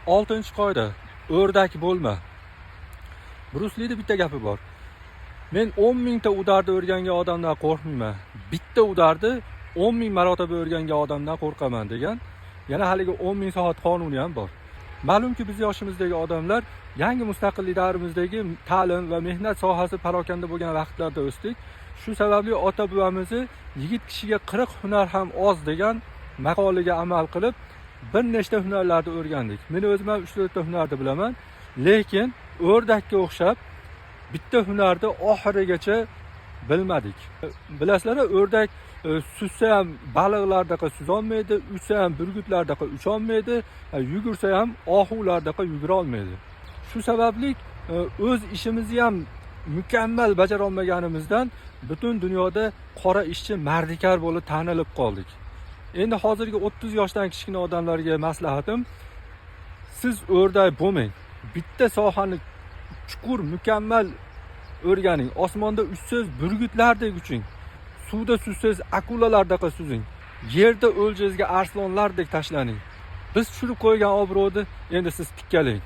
Oltinchi qoida: o'rdak bo'lma. Brus Lini bitta gapi bor: "Men 10 mingta удар ni o'rgangan odamdan qo'rqmayman, bitta удар ni 10 ming marotaba o'rgangan odamdan qo'rqaman", degan. Yana haligi 10 ming soat qonuni ham bor. Ma'lumki, biz yoshimizdagi odamlar yangi mustaqillik davrimizdagi ta'lim va mehnat sohasi parokanda bo'lgan vaqtlarda o'sdik. Shu sababli ota bobamizni "Yigit kishiga 40 hunar ham oz" degan maqoliga amal qilib, bir nechta hunarlarni o'rgandik. Men o'zim ham uch to'rtta hunarni bilaman, lekin o'rdakka o'xshab bitta hunarni oxirigacha bilmadik. Bilasizlar, o'rdak suzsa ham baliqlardaqa suzolmaydi, uchsa ham burgutlardaqa ucholmaydi, yugursa ham ohulardaqa yugura olmaydi. Shu sababli o'z ishimizni ham mukammal bajara olmaganimizdan butun dunyoda qora ishchi, mardikor bo'lib tanilib qoldik. Endi hozirgi 30 yoshdan kichkina odamlarga maslahatim: siz o'rdak bo'lmang, bitta sohani chuqur, mukammal o'rganing. Osmonda uchsangiz, burgutlardek uching, suvda suzsangiz, akulalardaqa suzing, yerda o'ljangizga arslonlardek tashlaning. Biz tushirib qo'ygan obro'ni endi siz tikkalang.